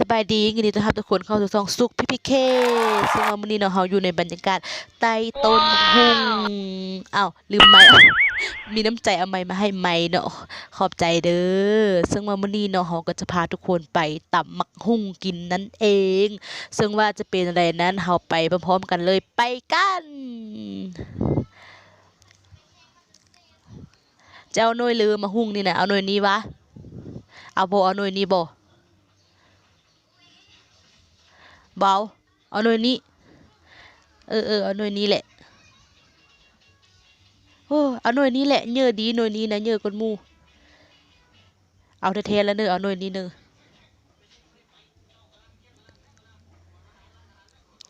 ສະບາຍດີ ຍິນດີຕ້ອນຮັບທຸກຄົນເຂົ້າສູ່ຊ່ອງສຸກ ພີພີເຄ ເຊິ່ງວ່າມື້ນີ້ເນາະ ເຮົາຢູ່ໃນບັນຍາກາດໃຕ້ຕົ້ນໝາກຫຸ່ງ ອ້າວ ລືມໄມ ມີນ້ຳໃຈເອົາໄມມາໃຫ້ໄມເນາະ ຂອບໃຈເດີ. ເຊິ່ງວ່າມື້ນີ້ເນາະ ເຮົາກໍຈະພາທຸກຄົນໄປຕຳໝາກຫຸ່ງກິນນັ້ນເອງ ເຊິ່ງວ່າຈະເປັນແນວໃດນັ້ນ ເຮົາໄປພ້ອມໆກັນເລີຍ ໄປກັນ. ຈະເອົາໜ່ວຍເລີ ໝາກຫຸ່ງນີ້ນະ ເອົາໜ່ວຍນີ້ວະ ເອົາບໍ່ ເອົາໜ່ວຍນີ້ບໍ່ ບໍ່ເອົາ ເອົາໜ່ວຍນີ້ ເອີໆ ເອົາໜ່ວຍນີ້ແຫຼະ ໂອ້ ເອົາໜ່ວຍນີ້ແຫຼະ ເຫຍື້ອດີ ໜ່ວຍນີ້ນະ ເຫຍື້ອກວ່າໝູ່ ເອົາແທ້ໆລະເນີ ເອົາໜ່ວຍນີ້ເນີ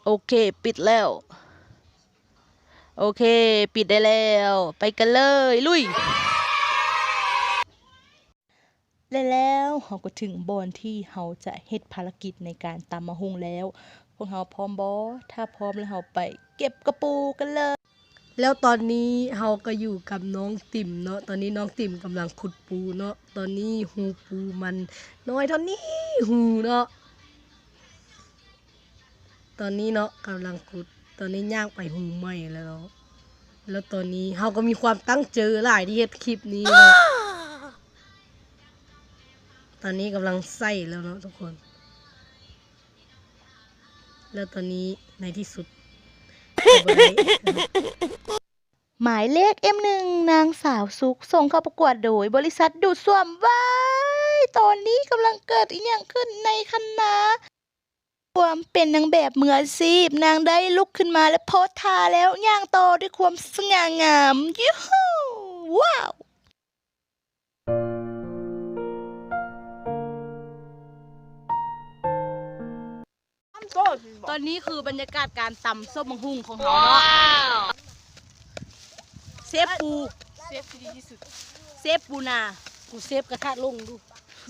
ໂອເຄ ປິດແລ້ວ. ໂອເຄ ປິດໄດ້ແລ້ວ ໄປກັນເລີຍ ລຸຍ. ແລະແລ້ວເຮົາກໍເຖິງບ່ອນທີ່ເຮົາຈະເຮັດພາລະກິດໃນການຕຳໝາກຫຸ່ງແລ້ວ. ພວກເຮົາພ້ອມບໍ່? ຖ້າພ້ອມແລ້ວເຮົາໄປເກັບກະປູກັນເລີຍ. ແລ້ວຕອນນີ້ເຮົາກໍຢູ່ກັບນ້ອງຕິ່ມເນາະ, ຕອນນີ້ນ້ອງຕິ່ມກຳລັງຂຸດປູເນາະ. ຕອນນີ້ຮູປູມັນນ້ອຍເທົ່ານີ້ຮູເນາະ. ຕອນນີ້ເນາະ ກຳລັງຂຸດ ຕອນນີ້ຍ່າງໄປຮູໃໝ່ແລ້ວເນາະ. ແລ້ວຕອນນີ້ເຮົາກໍມີຄວາມຕັ້ງເຈີຫຼາຍທີ່ເຮັດຄລິບນີ້ເນາະ. ຕອນນີ້ກຳລັງໃສ່ແລ້ວເນາະທຸກຄົນ. ແລ້ວຕອນນີ້ໃນທີ່ສຸດກໍບໍ່ໄດ້ ໝາຍເລກເອັມໜຶ່ງ ນາງສາວສຸກ ສົ່ງເຂົ້າປະກວດໂດຍບໍລິສັດດູດຊວມ. ວ້າຍ ຕອນນີ້ກຳລັງເກີດອີ່ຫຍັງຂຶ້ນໃນຄະນະ ຄວາມເປັນນາງແບບມືອາຊີບ, ນາງໄດ້ລຸກຂຶ້ນມາ ແລະ ໂພສທ່າແລ້ວຍ່າງຕໍ່ດ້ວຍຄວາມສະຫງ່າງາມ. ຢູໂຮ ວ້າວ! ຕອນນີ້ຄືບັນຍາກາດການຕຳສົ້ມໝາກຫຸ່ງຂອງເຮົາເນາະ. ເຊຟປູ ເຊຟທີ່ດີທີ່ສຸດ ເຊຟປູນາ. ກູເຊຟກະທະລົງດູ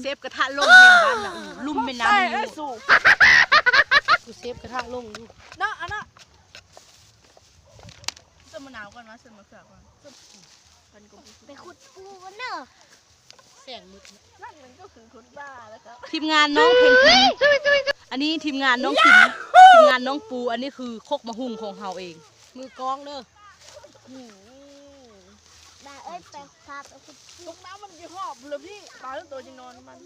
ເຊຟກະທະລົງແຫ່ງບ້ານນະ ລຸ່ມແມ່ນ້ຳ ໃສ່ເອີຍສູ ກູເຊຟກະທະລົງດູເນາະ ອັນນະ. ເສີມມະນາວກ່ອນ ມາເສີມມະເຂືອກ່ອນ ໄປຂຸດປູກັນເດີ ແສງມືດ. ນັ້ນມັນກໍຄືຄົນບ້າແລ້ວຄັບ ທີມງານນ້ອງເພັງພິນ ອັນນີ້ທີມງານນ້ອງພິນ ທີມງານນ້ອງປູ. ອັນນີ້ຄືຄົກໝາກຫຸ່ງຂອງເຮົາເອງ ມືກ້ອງເດີ. ອືມ ບາເອີຍ ໄປພາໄປຂຸດປູ ຕົກນ້ຳມັນຢູ່ຮອບພຸ້ນລະພີ່ ປາໂຕຍັງນອນມັນ.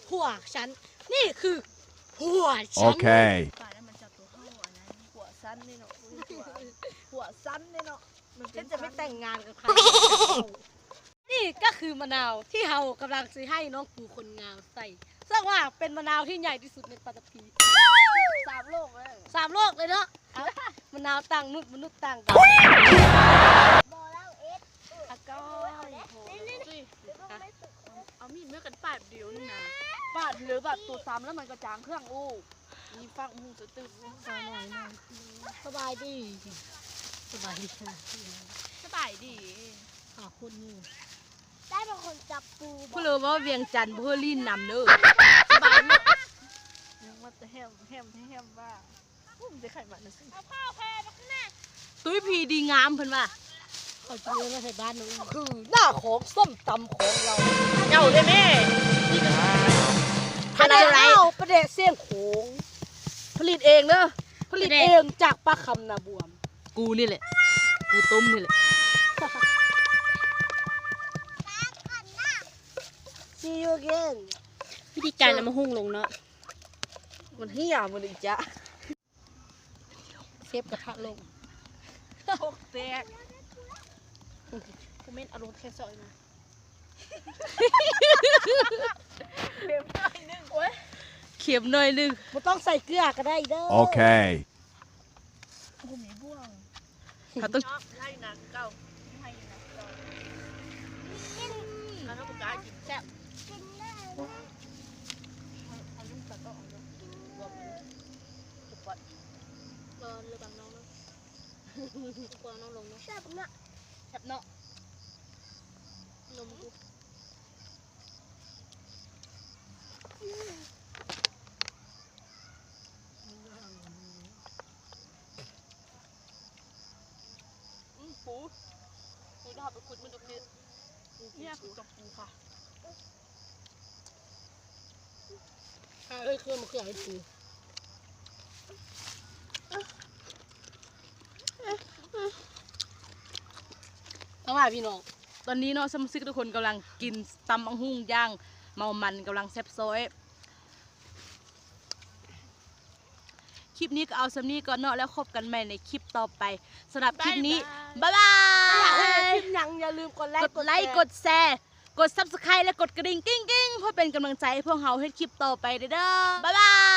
ຜົວຊັ້ນ ນີ້ຄືຜົວຊັ້ນ ໂອເຄ ປານັ້ນມັນຈະໂຕເທົ່າອັນນັ້ນ ຜົວຊັ້ນນີ້ເນາະ ຜົວຊັ້ນນີ້ເນາະ. ມັນເປັນ ຈະໄປແຕ່ງງານກັບໃຜ? ນີ້ກໍຄືມະນາວທີ່ເຮົາກຳລັງຊິໃຫ້ນ້ອງປູຄົນງາມໃສ່ ເຊິ່ງວ່າເປັນມະນາວທີ່ໃຫຍ່ທີ່ສຸດໃນປັດຕະພີ ສາມໂລກເລີຍ ສາມໂລກເລີຍເນາະ. ເອົາ ມະນາວຕ່າງນຸດ ມະນຸດຕ່າງດາວ ບໍ່ລາວເອັດ ອາກອຍ ເອົາມີດມາກັນປາດດຽວໜຶ່ງນະ ປາດເຫຼືອບາດໂຕຊ້ຳແລ້ວມັນກະຈາງເຄື່ອງ. ໂອ້ ມີຟັງຫູສະຕຶກ ສະບາຍດີ ສະບາຍດີ ສະບາຍດີ ຫາຄົນຢູ່ ໄດ້ເປັນຄົນຈັບປູ ຜູ້ເລີເວົ້າວຽງຈັນບໍ່ເຮີຫຼິ້ນນຳເດີ ສະບາຍດີ. ຍັງວ່າແຕ່ແຮມ ແຮມ ແຮມວ່າ ອຸ້ມ ໄດ້ໄຂມັນນະຊິ ເອົາຜ້າແຜ່ບັກໜ້າ ຕຸ້ຍພີດີງາມເພິ່ນວ່າ ເຂົາຈະເອີ້ນວ່າໄທບ້ານເນາະ ຄືໜ້າຂອງສົ້ມຕຳຂອງເຮົາ ເຈົ້າເດ້ແມ່ ປາແດກລາວ ປາແດກຊຽງຂອງ ຜະລິດເອງເດີ ຜະລິດເອງຈາກປາຄຳນາບວມ ກູນີ້ແຫຼະ ກູຕົ້ມນີ້ແຫຼະ. See you again. ວິທີການເອົາໝາກຫຸ່ງລົງເນາະ ມັນເຫ່ຍມື້ນີ້ຈ້ະ. ເຊຟກະທະລົງ ໂຄກແຕກ ກູເມັນເອົາລົງແຄ່ຊອຍມາ ເຄັມໜ້ອຍໜຶ່ງ ໂອ້ຍ ເຄັມໜ້ອຍໜຶ່ງ ບໍ່ຕ້ອງໃສ່ເກືອກະໄດ້ເດີ ໂອເຄ ບໍ່ມີບ່ວງ ເຮົາຕ້ອງ ໄລ່ນາເກົ່າ ໄລ່ນາເກົ່າ ອືມ ອັນນັ້ນບໍ່ກ້າກິນ ແຊບ ເອົານ້ຳຕານອອກ ເອີ ເຫຼືອບາງນ້ອງເນາະ ເຫຼືອບາງນ້ອງເນາະ ແຊບເນາະ ແຊບເນາະ ນົມກູ ອືມ ປູ ປູ ດາບໄປຂຸດມັນຕົວເພັດ ເນຍ ຂຸດກັບປູຄ່ະ ເອີ ຄືມະເຂືອເຫັດປູ ເອົາວ່າພີ່ນ້ອງ ຕອນນີ້ເນາະ ສະມາຊິກທຸກຄົນກຳລັງກິນຕຳບັກຫຸ່ງຢ່າງເມົາມັນ ກຳລັງແຊບຊ້ອຍ. ຄລິບນີ້ກໍເອົາສ່ຳນີ້ກ່ອນເນາະ ແລ້ວພົບກັນໃໝ່ໃນຄລິບຕໍ່ໄປ. ສຳລັບຄລິບນີ້ ບາຍບາຍ ບາຍບາຍ. ຢາກເຫັນຄລິບຫຍັງ ຢ່າລືມກົດໄລ ກົດໄລ ກົດແຊ ກົດ Subscribe ແລະ ກົດກະດິ່ງກິ້ງໆ ເພື່ອເປັນກຳລັງໃຈໃຫ້ພວກເຮົາເຮັດຄລິບຕໍ່ໄປເດີ້. ບາຍບາຍ.